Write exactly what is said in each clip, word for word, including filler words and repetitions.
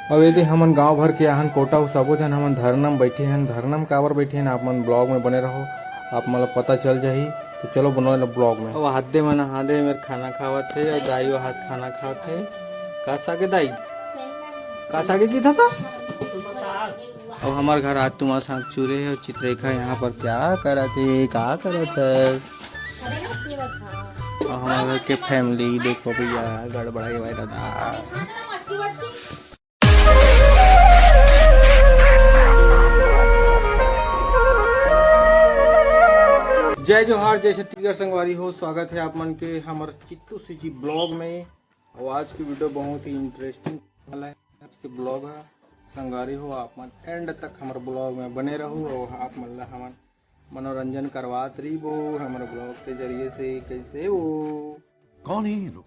अब ये दे हमन गांव भर के आहन कोटा, अउ सबो झन हमन धरना में बैठे हन। धरना में काबर बैठे हन, आप मन vlog में बने रहो, आप मन ला पता चल जाही। तो चलो बनो ना vlog में। अब हादे मन हादे मेर खाना खावत हे, अउ दाई वो हाथ खाना खात हे। का सागे दाई? का सागे की था, था? अब हमार घर आज तुम्हार साथ चूरे हे, अउ चित्ररेखा यहाँ पर क्या करत हे, का करत हे? अउ हमार घर के family देखो भैया, गड़बड़ाई भाई दादा। जय जोहार, जय छत्तीसगढ़ संगवारी हो, स्वागत हे आप मन के हमर चित्तू सीजी vlog में। अउ आज की video बहुत ही interesting वाला हे। आज के vlog हे संगवारी हो, आप मन end तक हमर vlog में बने रहू अउ आप मन ला हमन मनोरंजन करवात रहिबो हमर vlog के जरिए से। कैसे हो? कौन है ये लोग?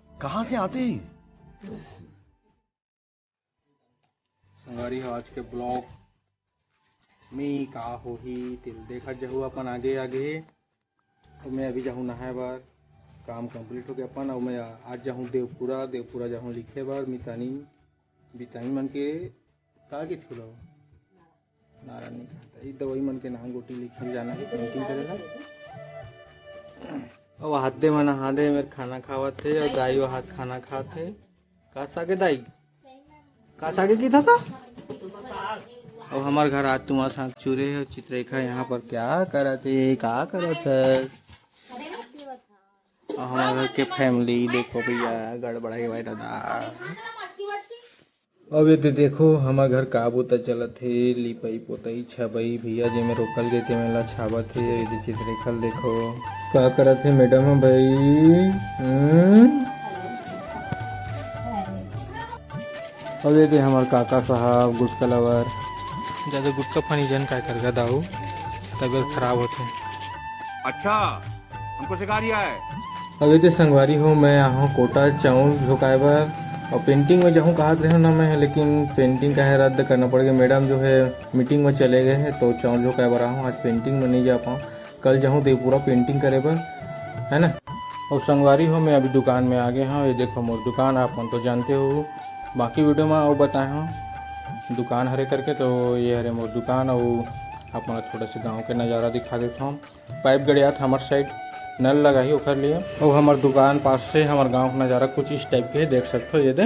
कहाँ से आते हैं? संगवारी हो, आज के vlog में का होही, तेल देखा जहू अपन आगे आगे। तो मैं अभी जाहूँ नहाए बर, काम complete हो गया अपन। और मैं आज जाहूँ देवपुरा, देवपुरा जाहूँ लिखे बर मितानी, बितानी मन के का के छुलाओ नारा नहीं खाता। ई दवाई मन के नाम गोटी लिखे जाना है painting करे ला। अब हादे मन हादे मेर खाना खावत हे, और दाई वो हाथ खाना खात हे। का सागे दाई? का सागे की था, था? अब हमार घर आज तुम्हार साथ चूरे हे, चित्ररेखा यहाँ पर क्या करत हे, का करत हे? अउ हमार घर के family देखो भैया, गड़बड़ाई भाई दादा। अब ये दे देखो हमार घर का बूता चलत हे, लिपाई पोताई छबई भैया जे में रोकल गए ते में ला छाबत हे। ये दे चित्ररेखा ल देखो का करत हे madam ह भाई। हम्म? अब ये दे हमार काका साहब गुटका lover। ज्यादा गुटका पानी जन काय करगा दाऊ, तबीयत खराब होथे। अच्छा, हमको सिखा रिया है। अब ये दे संगवारी हो, मैं आहूँ कोटा चाउर झोंकाए बर और painting में जाहूँ कहत रहेंव ना मैं, लेकिन painting का है रद्द करना पड़ गया। Madam जो है meeting में चले गए हैं, तो चाउर झोंकाए बर आहूँ, आज painting में नहीं जा पाऊँ। कल जाहूँ देवपुरा painting करे बर, है ना। और संगवारी हो, मैं अभी दुकान में आ गए हूँ। ये देखो मोर दुकान, आप मन तो जानते हो, बाकी video में और बताए हूँ दुकान हरे करके। तो ये हरे मोर दुकान, और आप मन ला थोड़ा सा गाँव के नज़ारा दिखा देता हूँ। पाइप गड़ियात हमर side नल लगाही ओकर लिए। और हमर दुकान पास से हमर गाँव का नज़ारा कुछ इस type के है, देख सकते हो। ये दे